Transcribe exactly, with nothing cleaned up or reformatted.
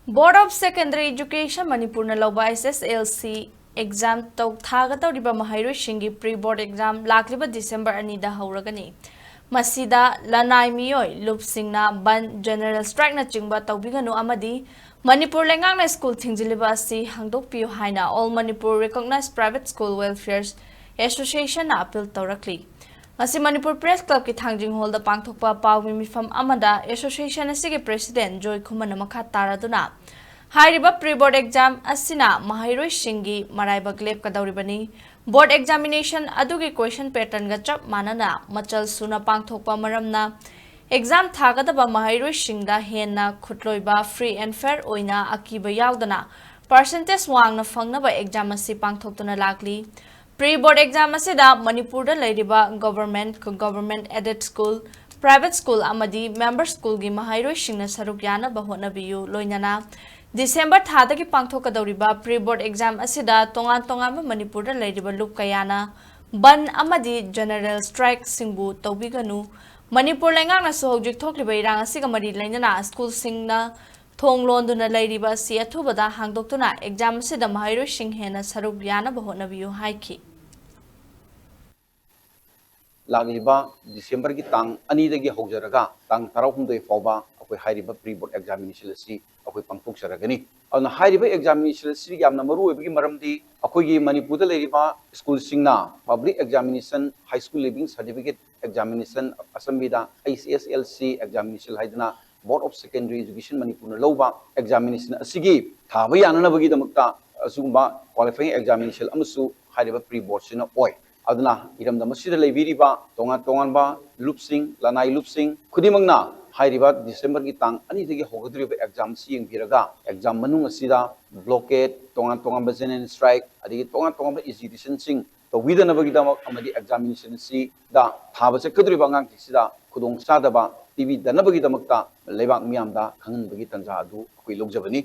Board of Secondary Education ꯃꯅꯤꯄꯨꯔꯅ ꯂꯧꯕ S S L C exam ꯇꯧ ꯊꯥꯒꯗꯧꯔꯤꯕ ꯃꯍꯩꯔꯣꯏꯁꯤꯡꯒꯤ pre board exam ꯂꯥꯛꯂꯤꯕ December ꯑꯅꯤꯗ ꯍꯧꯔꯒꯅꯤ꯫ ꯃꯁꯤꯗ ꯂꯅꯥꯏ ꯃꯤꯑꯣꯏ ꯂꯨꯞꯁꯤꯡꯅ ꯕꯟ, general strike ꯅꯆꯤꯡꯕ ꯇꯧꯕꯤꯒꯅꯨ ꯑꯃꯗꯤ ꯃꯅꯤꯄꯨꯔ ꯂꯩꯉꯥꯛꯅ ꯁ꯭ꯀꯨꯜ ꯊꯤꯡꯖꯤꯜꯂꯤꯕ ꯑꯁꯤ ꯍꯥꯡꯗꯣꯛꯄꯤꯌꯨ ꯍꯥꯏꯅ All Manipur Recognized Private School Welfare Association ꯅ appeal ꯇꯧꯔꯛꯂꯤ꯫ ꯉꯁꯤ ꯃꯅꯤꯄꯨꯔ Press Club ꯀꯤ ꯊꯥꯡꯖꯤꯡ ꯍꯣꯜꯗ ꯄꯥꯡꯊꯣꯛꯄ ꯄꯥꯎꯒꯤ ꯃꯤꯐꯝ ꯑꯃꯗ association ꯑꯁꯤꯒꯤ president ꯖꯣꯏ ꯈꯨꯃꯟꯅ ꯃꯈꯥ ꯇꯥꯔꯗꯨꯅ, ꯍꯥꯏꯔꯤꯕ pre board exam ꯑꯁꯤꯅ ꯃꯍꯩꯔꯣꯏꯁꯤꯡꯒꯤ ꯃꯔꯥꯏꯕꯛ ꯂꯦꯞꯀꯗꯧꯔꯤꯕꯅꯤ꯫ Board examination ꯑꯗꯨꯒꯤ question pattern ꯒ ꯆꯞ ꯃꯥꯟꯅꯅ ꯃꯆꯜ ꯁꯨꯅ ꯄꯥꯡꯊꯣꯛꯄ ꯃꯔꯝꯅ exam ꯊꯥꯒꯗꯕ ꯃꯍꯩꯔꯣꯏꯁꯤꯡꯗ ꯍꯦꯟꯅ ꯈꯨꯠꯂꯣꯏꯕ, free and fair ꯑꯣꯏꯅ ꯑꯀꯤꯕ ꯌꯥꯎꯗꯅ percentage ꯋꯥꯡꯅ ꯐꯪꯅꯕ exam ꯑꯁꯤ ꯄꯥꯡꯊꯣꯛꯇꯨꯅ ꯂꯥꯛꯂꯤ꯫ Pre board exam ꯑꯁꯤꯗ ꯃꯅꯤꯄꯨꯔꯗ ꯂꯩꯔꯤꯕ government, government aided school, private school ꯑꯃꯗꯤ member school ꯒꯤ ꯃꯍꯩꯔꯣꯏꯁꯤꯡꯅ ꯁꯔꯨꯛ ꯌꯥꯅꯕ ꯍꯣꯠꯅꯕꯤꯌꯨ꯫ ꯂꯣꯏꯅꯅ December ꯊꯥꯗꯒꯤ ꯄꯥꯡꯊꯣꯛꯀꯗꯧꯔꯤꯕ pre board exam ꯑꯁꯤꯗ ꯇꯣꯉꯥꯟ ꯇꯣꯉꯥꯟꯕ ꯃꯅꯤꯄꯨꯔꯗ ꯂꯩꯔꯤꯕ ꯂꯨꯞ ꯀꯌꯥꯅ ꯕꯟ ꯑꯃꯗꯤ general strike ꯁꯤꯡꯕꯨ ꯇꯧꯕꯤꯒꯅꯨ꯫ ꯃꯅꯤꯄꯨꯔ ꯂꯩꯉꯥꯛꯅꯁꯨ ꯍꯧꯖꯤꯛ ꯊꯣꯛꯂꯤꯕ ꯏꯔꯥꯡ ꯑꯁꯤꯒ ꯃꯔꯤ ꯂꯩꯅꯅ ꯁ꯭ꯀꯨꯜꯁꯤꯡꯅ ꯊꯣꯡ ꯂꯣꯟꯗꯨꯅ ꯂꯩꯔꯤꯕ ꯑꯁꯤ ꯑꯊꯨꯕꯗ ꯍꯥꯡꯗꯣꯛꯇꯨꯅ exam ꯑꯁꯤꯗ ꯃꯍꯩꯔꯣꯏꯁꯤꯡ ꯍꯦꯟꯅ ꯁꯔꯨꯛ ꯌꯥꯅꯕ ꯍꯣꯠꯅꯕꯤꯌꯨ ꯍꯥꯏꯈꯤ꯫ ꯂꯥꯛꯂꯤꯕ December ꯒꯤ ꯇꯥꯡ ꯑꯅꯤꯗꯒꯤ ꯍꯧꯖꯔꯒ ꯇꯥꯡ ꯇꯔꯥꯍꯨꯝꯗꯣꯏ ꯐꯥꯎꯕ ꯑꯩꯈꯣꯏ ꯍꯥꯏꯔꯤꯕ pre board examination ꯑꯁꯤ ꯑꯩꯈꯣꯏ ꯄꯥꯡꯊꯣꯛꯆꯔꯒꯅꯤ꯫ ꯑꯗꯨꯅ ꯍꯥꯏꯔꯤꯕ examination ꯑꯁꯤ ꯌꯥꯝꯅ ꯃꯔꯨ ꯑꯣꯏꯕꯒꯤ ꯃꯔꯝꯗꯤ ꯑꯩꯈꯣꯏꯒꯤ ꯃꯅꯤꯄꯨꯔꯗ ꯂꯩꯔꯤꯕ ꯁ꯭ꯀꯨꯜꯁꯤꯡꯅ public examination, high school leaving certificate examination ꯑꯁꯝꯕꯤꯗ H S L C examination ꯍꯥꯏꯗꯅ Board of Secondary Education ꯃꯅꯤꯄꯨꯔꯅ ꯂꯧꯕ examination ꯑꯁꯤꯒꯤ ꯊꯥꯕ ꯌꯥꯅꯅꯕꯒꯤꯗꯃꯛꯇ ꯑꯁꯤꯒꯨꯝꯕ qualifying examination ꯑꯃꯁꯨ ꯍꯥꯏꯔꯤꯕ pre board ꯁꯤꯅ ꯑꯣꯏ꯫ ꯑꯗꯨꯅ ꯏꯔꯝꯗꯝ ꯑꯁꯤꯗ ꯂꯩꯕꯤꯔꯤꯕ ꯇꯣꯉꯥꯟ ꯇꯣꯉꯥꯟꯕ ꯂꯨꯞꯁꯤꯡ, ꯂꯅꯥꯏ ꯂꯨꯞꯁꯤꯡ ꯈꯨꯗꯤꯡꯃꯛꯅ ꯍꯥꯏꯔꯤꯕ December ꯒꯤ ꯇꯥꯡ ꯑꯅꯤꯗꯒꯤ ꯍꯧꯒꯗꯧꯔꯤꯕ exam ꯑꯁꯤ ꯌꯦꯡꯕꯤꯔꯒ exam ꯃꯅꯨꯡ ꯑꯁꯤꯗ blockade, ꯇꯣꯉꯥꯟ ꯇꯣꯉꯥꯟꯕ general strike, ꯑꯗꯒꯤ ꯇꯣꯉꯥꯟ ꯇꯣꯉꯥꯟꯕ agitation ꯁꯤꯡ ꯇꯧꯕꯤꯗꯅꯕꯒꯤꯗꯃꯛ ꯑꯃꯗꯤ examination ꯑꯁꯤꯗ ꯊꯥꯕ ꯆꯠꯀꯗꯧꯔꯤꯕ ꯑꯉꯥꯡꯁꯤꯡꯁꯤꯗ ꯈꯨꯗꯣꯡꯆꯥꯗꯕ ꯄꯤꯕꯤꯗꯅꯕꯒꯤꯗꯃꯛꯇ ꯂꯩꯕꯥꯛ ꯃꯤꯌꯥꯝꯗ ꯈꯪꯍꯟꯕꯒꯤ ꯇꯥꯟꯖꯥ ꯑꯗꯨ ꯑꯩꯈꯣꯏ ꯂꯧꯖꯕꯅꯤ꯫